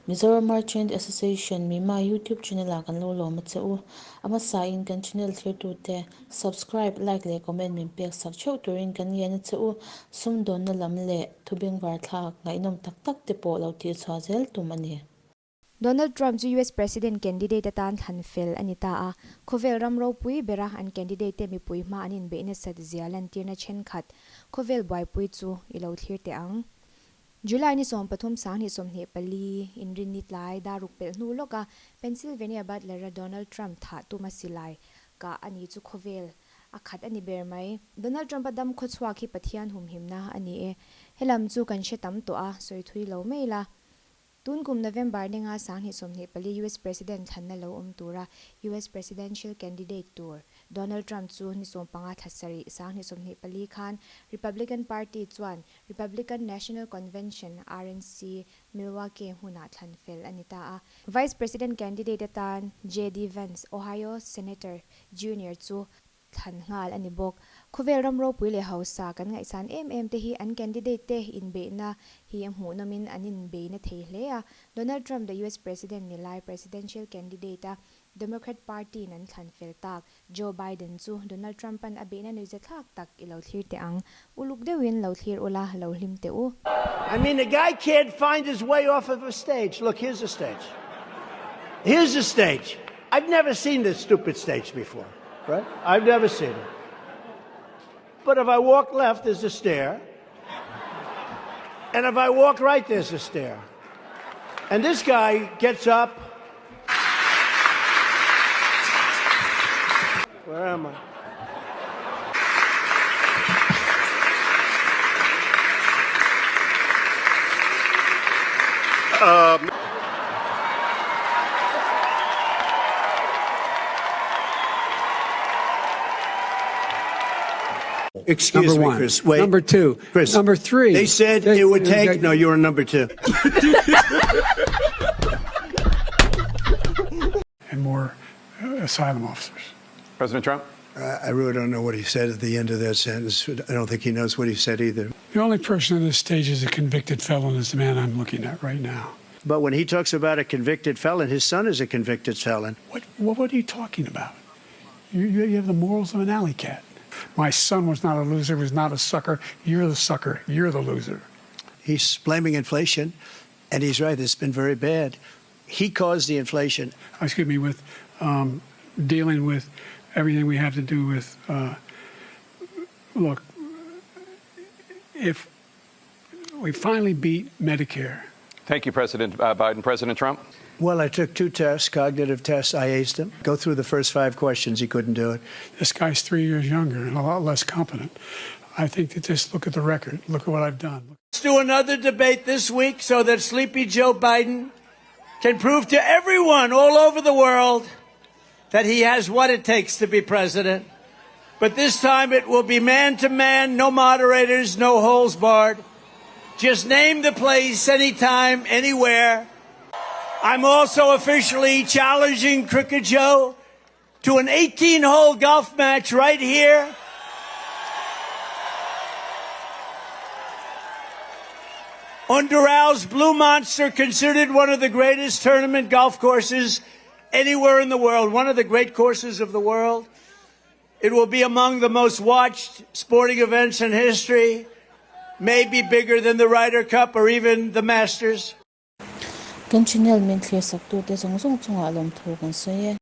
Mizoram Merchant Association Mima YouTube channel ah kan lo lawm a che u. A hmasa in kan channel thirtute subscribe, like leh comment min pek sak theuh turin kan ngen a che u. Sumdawnna lam leh thubengvar thlak ngaihnawm tak tak te pawh lo tihchhuah zel tum a ni. Donald Trump chu US President candidate atan thlan fel a ni ta a, khawvel ram ropui bera an candidate te mipui hma an inbeih nasat zia lantirna thenkhat khawvel buaipui chu i lo thlir teh ang. July ni 13 2024 inrinni tlai daruk pelh hnu lawka Pennsylvania Butler-a Donald Trump thah tuma silai kah a ni chu khawvel a khat a ni ber mai. Donald Trump-a dam khawchhuak hi Pathian humhimna a ni e. Helam chu kan hre tam tawh a, sawi thui lo mai la. Tun kum November ninga 2024 US President thlanna lo awm tura US Presidential candidate tur Donald Trump chu ni 15 thla sarih 2024 khan Republican Party chuan Republican National Convention, RNC, Milwaukee hmunah thlan fel a ni ta a. Vice President candidate atan JD Vance, Ohio Senator Junior chu thlan nghal a ni bawk. Khawvel ram ropui leh hausa kan ngaihsan em em te hi an candidate te inbeihna hi a hmuhnawmin an inbeihna thei hle a. Donald Trump leh US President ni lai Presidential candidate a Democrat Party in an thlan fel tak Joe Biden chu Donald Trump an a beihna nuihzathlak tak i lo thlir teh ang. Uluk deuhin lo thlir ula lo hlim teh u. I mean the guy can't find his way off of a stage. Look, here's the stage. Here's the stage. I've never seen this stupid stage before, right? I've never seen it. But if I walk left, there's a stair. And if I walk right, there's a stair. And this guy gets up. Where am I? Excuse Number me, one. Chris. Wait. Number two. Chris. Number three. They said They- it would they- take. No, you were number two. and more asylum officers. President Trump? I really don't know what he said at the end of that sentence. I don't think he knows what he said either. The only person on this stage is a convicted felon is the man I'm looking at right now. But when he talks about a convicted felon, his son is a convicted felon. What, what, what are you talking about? You, you, you have the morals of an alley cat. My son was not a loser, was not a sucker. You're the sucker. You're the loser. He's blaming inflation, and he's right. It's been very bad. He caused the inflation. Excuse me, with dealing with everything we have to do with. Look, if we finally beat Medicare. Thank you, President Biden. President Trump? Well, I took two tests, cognitive tests. I aced them. Go through the first five questions. He couldn't do it. This guy's 3 years younger and a lot less competent. I think that just look at the record. Look at what I've done. Let's do another debate this week so that Sleepy Joe Biden can prove to everyone all over the world that he has what it takes to be president. But this time it will be man to man, no moderators, no holes barred. Just name the place anytime, anywhere. I'm also officially challenging Crooked Joe to an 18 hole golf match right here. On Doral's Blue Monster, considered one of the greatest tournament golf courses anywhere in the world, one of the great courses of the world. It will be among the most watched sporting events in history, maybe bigger than the Ryder Cup or even the Masters. Kan channel min thlir sak tute zawng zawng chungah lawmthu kan sawi e.